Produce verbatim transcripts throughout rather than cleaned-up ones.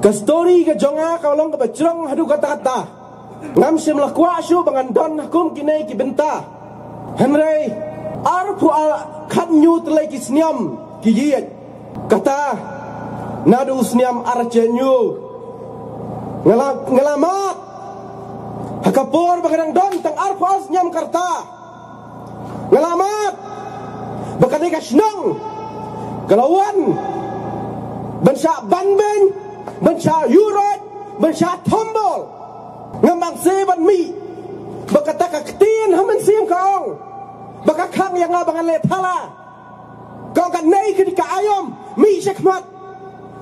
Ka story ka jong nga ka long kaba jrong haduh katta katta. Ngam shym la kwah shuh ba ngan don ha kum kine ki bynta. Hynrei arphew khatñiew tylli ki snem ki ïeit. Kata naduh u snem arphew khatñiew. Nga la, nga la mad ha ka por ba nga dang don tang arphew snem ka rta. Nga la mad ba kane ka shnong ka la wan ban shah banbeiñ, ban shah ïuhroit, ban shah thombor. Ngam bang se ban mih ba kata ka ktien ha mynsiem ka ong ba ka khang ïa nga ba ngan leh thala. Ka ong kane ka dei ka aïom, mih shakhmat.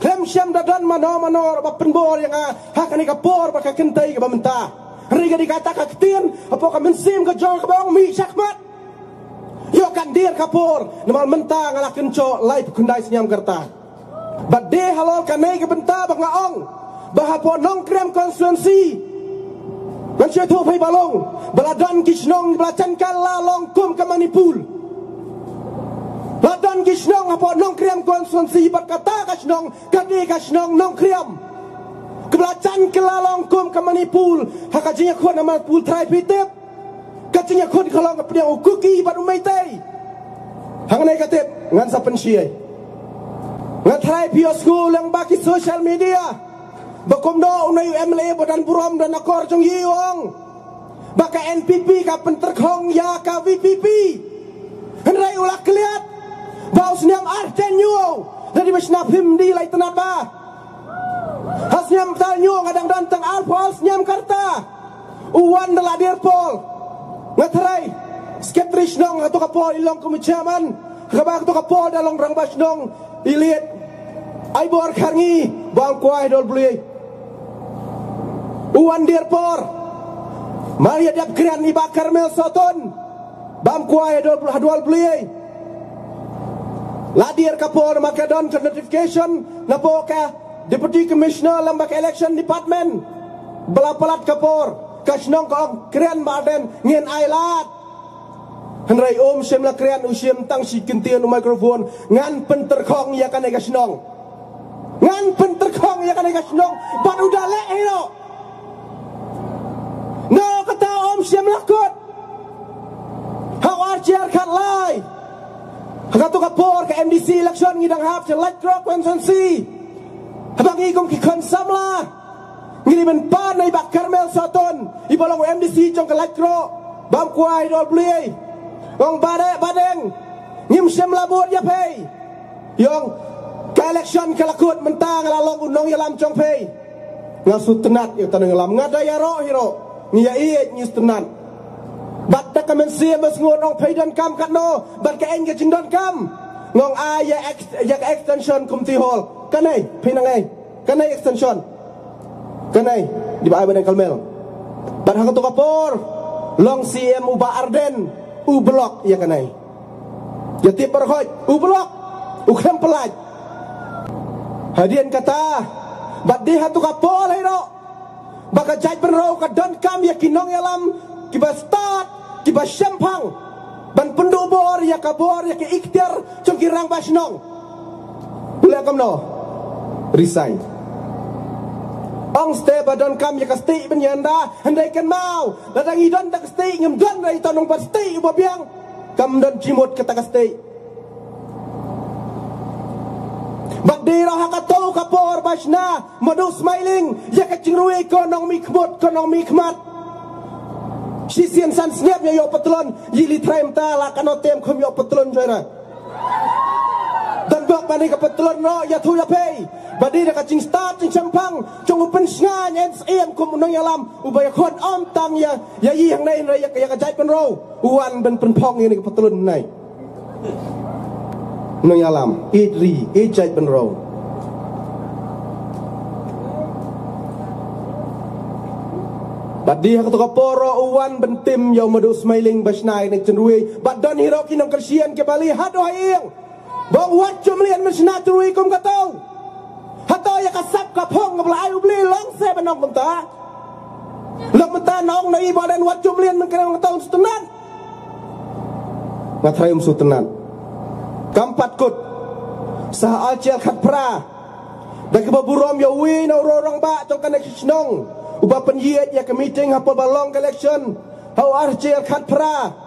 Khlem shym da don mano mano ba pynbor ïa nga ha kane ka por bad ka kynthei kaba mynta. Hynrei ka dei kata ka ktien hapoh ka mynsiem ka jong nga kaba ong mih shakhmat. Ïoh kan dier ka por, namar mynta nga la kynjoh laiphew khyndai snem ka rta. Bad dei halor kane ka bynta ba nga ong ba hapoh Nongkrem constituency, ngan shu ïathuh phi ba long ba la don ki shnong ba la jan kylla long kum ka Manipur. La don ki shnong hapoh Nongkrem constituency bad kata ka shnong ka dei ka shnong Nongkrem, kaba la jan kylla long kum ka Manipur. Ha ka jingïakhun ha Manipur, trai phi tip, ka jingïakhun ka long hapdeng u Kuki bad u Meitei. Hangne ka tip ngan sa pynshai. Nga trai phi ïohsngew lyngba ki social media ba kumno une u M L A ba don burom don akor jong i u ong ba ka N P P ka pyntyrkhong ïa ka V P P. Hynrei u la klet ba u snem arphew khatñiew, lada ba shna phim dei la itynnad ba ha snem arphew khatñiew nga dang don tang arphew snem ka rta. U wan da la dier por. Nga trai, secretary shnong ha kato ka por i long kum u chairman, kaba ha kato ka por da long rangbah shnong i leit Aibor Kharngi, bam kwai ha Dol Blei. U wan dier por. Mar ïa dep kren i Bah Karmel Sohtun, bam kwai ha Dol, ha Dol Blei. La dier ka por, namar ka don ka notification napoh ka Deputy Commissioner lyngba ka Election Department ba la palat ka por. Ka shnong ka ong kren Bah Ardent, ngin ailad. Hynrei um shym la kren, u shim tang shi kyntien u microphone. Ngan pyntyrkhong ïa kane ka shnong. Ngan pyntyrkhong ïa kane ka shnong bad u da leh hi noh. Nangta um shym la kut. Ha u ar hajar khatlai, ha kato ka por ka M D C election ngi dang hap sha Laitkroh constituency. Haba ngi kum ki khun samla ngi dei ban pan ïa i Bah Karmel Sohtun, iba long u M D C jong ka Laitkroh, bam kwai ha Dol Blei. Ong Bah Ardent, Bah Ardent, ngim shym la bud ïa phi. Ïong, ka election ka la kut, mynta nga la long u nongïalam jong phi. Nga sngewtynnat ïa uta u nongïalam, nga da ïaroh hi ruh, ngi ïa ïeit, ngi sngewtynnat. Bad da ka mynsiem ba sngewthuh, ong phi donkam katno bad kaei ka jingdonkam. Nga ong ai ïa ex-, ïa ka extension community hall. Kane phi nang ai, kane extension. Kane dei ba ai Bah Deng Kharmel. Bad ha kato ka por long C M u Bah Ardent, u block ïa kane. Ïa tip baroh khoit, u block, u khlem pyllait. Hadien kata, bad dei ha kato ka por hi ruh ba ka jaitbynriew ka donkam ïa ki nongïalam kiba stad, kiba shemphang ban pynduh bor ïa ka bor, ïa ki ikhtiar jong ki rangbah shnong. U leh kumno? Resign. Ong stet ba donkam ïa ka stieh ban ïada, hynrei kynmaw, lada ngi don tang ka stieh, ngim don ruh ïa uta u nongbat stieh uba biang. Kam don jingmut kata ka stieh. Bad dei ruh ha kato ka por ba shna Madu Smiling ïa ka jingrwai Ko Nongmihkhmut, Ko Nongmihkhmat. Shisien san snem ïa ïoh patlun, ïa lei trai mynta la katno tem khum ïoh patlun joi ra. Don bok ba dei ka patlun noh, ïathuh ïa phi ba dei da ka jingstad jingshemphang jong u pynshngaiñ N S M kum u nongïalam uba ïakhun, ym tang ïa, ïa i hangne hynrei ïa, ïa ka jaitbynriew u wan ban pynphong ïa kane ka patlun hangne. Nongïalam, ïeit ri, ïeit jaitbynriew. Bad dei ha kato ka por ruh u wan ban tim ïa u Madu Smiling ba shna ïa kane ka jingrwai. Bad don hi ruh ki nongkyrshan kiba leit haduh ha ïing ba ong wat ju mlien ban shna jingrwai kum kato. Hato ïa ka sap ka phong kaba la ai u Blei long se ban ong kumta? Long mynta na ong na i Bah Ardent wat ju mlien ban kren ong kato, um sngewtynnat? Nga trai um sngewtynnat. Kam pat kut. Sa ha ar hajar khatphra Ka kaba burom ïa uwei na u rangbah jong kane ka shnong uba pynïaid ïa ka meeting hapoh ba long ka election ha u ar hajar khatphra.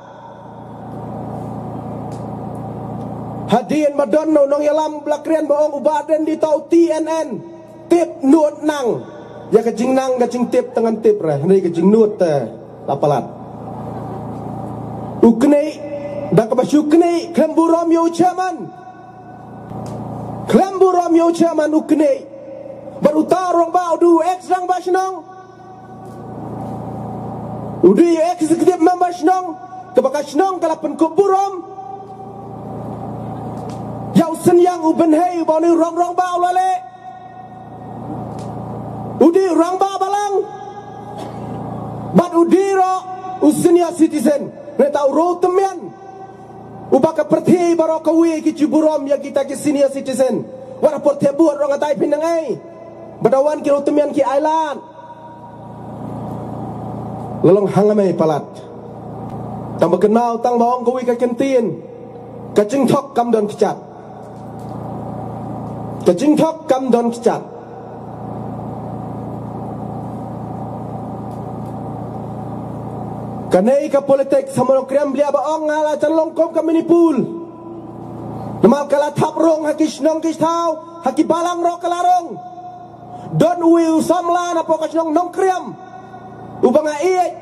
Hadien ba don u nongïalam ba la kren ba ong u Bah Ardent dei uta u T N N. Tip nud nang. Ïa ka jingnang ka jingtip te ngan tip re. Hynrei ka jingnud te la palat. U knieh, da kaba shu knieh, khlem burom ïa u chairman. Khlem burom ïa u chairman u knieh. Bad uta u rangbah u dei u ex rangbah shnong. U dei u executive member shnong. Kaba ka shnong ka la pynkup burom. Ïa u Synïang u Bynhei uba une u rong rangbah u la leh. U dei u rangbah balang. Bad u dei ruh u senior citizen. Neta u roi tymmen. Uba ka pyrthei baroh kawei ki ju burom ïa kita ki senior citizen. Wat ha pyrthei bud ruh nga dei pynang ei. Ba da wan ki roi tymmen ki ailad. La long hangne palat. Tang ba kynmaw tang ba ong kawei ka kyntien. Ka jingthok kam don kjat. Ka jingthok kam don kjat. Kane ka politics ha Nongkrem blia ba ong nga la jan long kum ka mini pool. Namar ka la thap rong ha ki shnong ki thaw, ha ki balang ruh ka la rong. Don uwei u samla napoh ka shnong Nongkrem uba nga ïeit,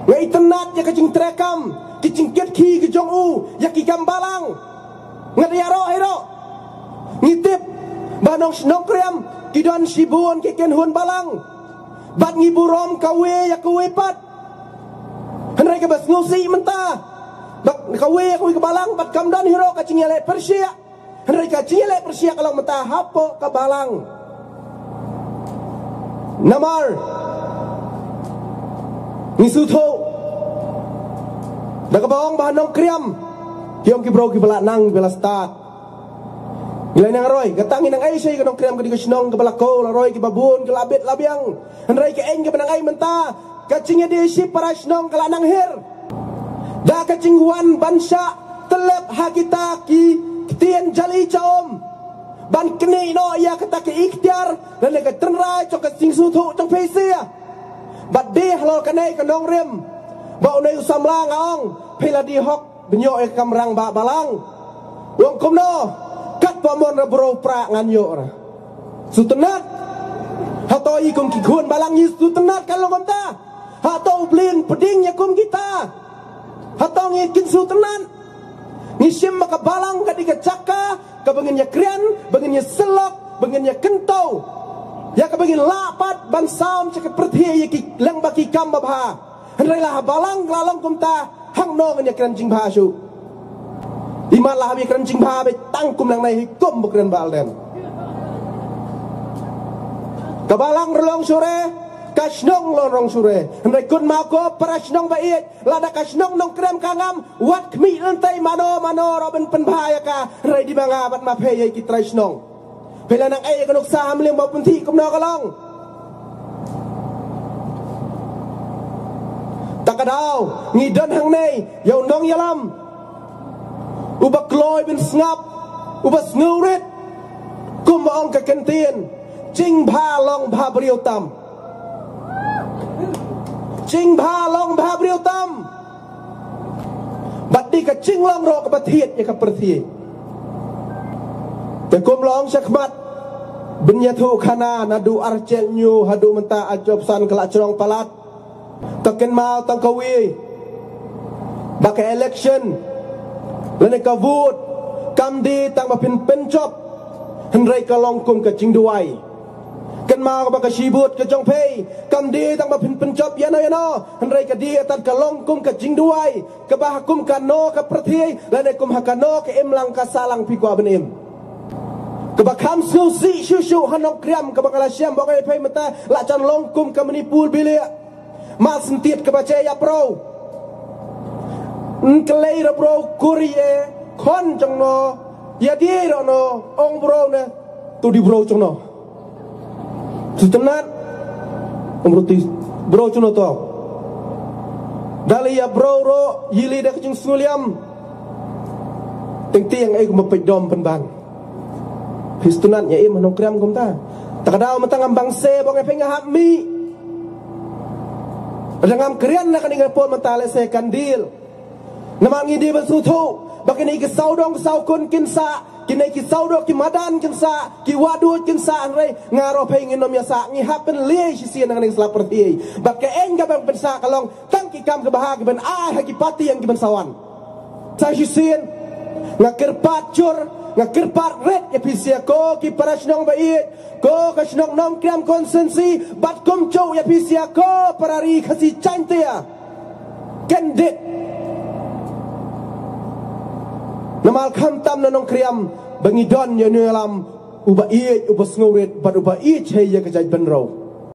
nga itynnad ïa ka jingtreikam, ki jingkit khie ki jong u ïa ki kam balang. Nga da ïaroh hi ruh. Ngi tip ba ha Nongkrem ki don shibun ki kynhun balang. Bad ngi burom kawei ïa kawei pat. Hynrei kaba sngewsih mynta, ba kawei ïa kawei ka balang bad kam don hi ruh ka jingïaleh pyrshah. Hynrei ka jingïaleh pyrshah ka long mynta hapoh ka balang. Namar ngi sngewthuh da kaba ong ba ha Nongkrem ki ong ki briew kiba la nang kiba la stad. Ngi la nang roi, kata ngi nang ei sha ka Nongkrem ka dei ka shnong kaba la khaw la roi, kiba bun ki la bit la biang. Hynrei ka ei kaba nang ei mynta, ka jingïadei shi para shnong ka la nang her. Da ka jingwan ban shah tyllep ha kita ki ktien jali jahum. Ban knieh noh ïa kata ka iktiar lane ka tynrai jong ka jingsngewthuh jong phi sha. Bad dei halor kane ka nongrim ba une u samla nga ong phi la dei hok ban ïoh ïa ka kamram ba balang. U ong kumno, katba mon ra bro pra ngan ïoh ra. Sngewtynnad. Hato i kum ki khun balang ngi sngewtynnad ka long kumta? Hato u Blei un pdiang ïa kum kita? Hato ngi kin sngewtynnad? Ngi shim ba ka balang ka dei ka jaka kaba ngin ïakren, ba ngin ïasyllok, ba ngin ïakynthei. Ïa kaba ngin lah pat ban sam sha ka pyrthei ïa ki lyngba ki kam babha. Hynrei la ha balang la long kumta, hangno ngin ïakren jingbha shuh? Imat la haba ïakren jingbha beit tang kum nangne hi kum ba kren ba alden. Ka balang ruh long shuh re, ka shnong ruh long shuh re. Hynrei kynmaw ko para shnong ba ïeit, lada ka shnong Nongkrem ka ngam, wat khmih lynti mano mano ruh ban pynbha ïa ka, hynrei dei ma nga bad ma phi ïa ki trai shnong. Phi la nang ei ka nuksa ha mlien ba pynthih kumno ka long. Ta ka daw ngi don hangne ïa u nongïalam uba kloi ban sngap, uba sngewrit, kumba ong ka kyntien, jingbha long bha briew tam. Jingbha long bha briew tam. Bad dei ka jinglong ruh kaba thied ïa ka pyrthei. Te kum la ong shakhmat, ban ïathuh khana naduh archet ñu haduh mynta arjop san ka la jrong palat. Te kynmaw tang kawei ba ka election lane ka vote kam dei tang ba phin pynjop, hynrei ka long kum ka jingduwai. Kynmaw ba ka shi vote ka jong phi kam dei tang ba phin pynjop ïano ïano, hynrei ka dei ïa tat ka long kum ka jingduwai kaba ha kum kano ka pyrthei lane kum ha kano ka imlang ka sahlang phi kwah ban im. Kaba kham sngewsih shuh shuh ha Nongkrem kaba nga la shem ba nga ïa phi mynta la jan long kum ka mini pool bilik. Mat sentiat kaba jia ïa bro. Ngi kylli ra bro kur ïa khon jong no, ïa dei ra no, ong bro ne, to dei bro jong no. Sngewtynnad. Ong bro, to dei bro jong no to. Da lei ïa bro ruh ïa lei da ka jingsngewliam. Teng teng ei kumba peit dom pynban. Phi sngewtynnat ïa i ma Nongkriam kumta. Ta ka daw mynta ngam bang se bong ïa phi nga hap mih. Lada ngam kren na kane ka por mynta lehse kan deal. Namar ngi dei ban sngewthuh ba kine ki sawdong ki sawkun kin sah, kine ki sawdong ki madan kin sah, ki wahduid kin sah, hynrei nga ruh phi ngin ym ïa sah, ngi hap ban leh shisien na kane ka sla pyrthei. Bad ka eng kaba pynsah ka long tang ki kam kaba ha ki ban ai ha ki party ïa ki ban sa wan. Sa shisien nga kyrpad jur, nga kyrpad rit ïa phi sha ko ki para shnong ba ïeit, ko ka shnong Nongkriam constituency, bad kumjuh ïa phi sha ko para ri Khasi Jaintia. Kendit. Namar khamtam na Nongkriam ba ngi don ïa u nongïalam uba ïeit, uba sngewrit bad uba ïeit ïa ka jaitbynriew.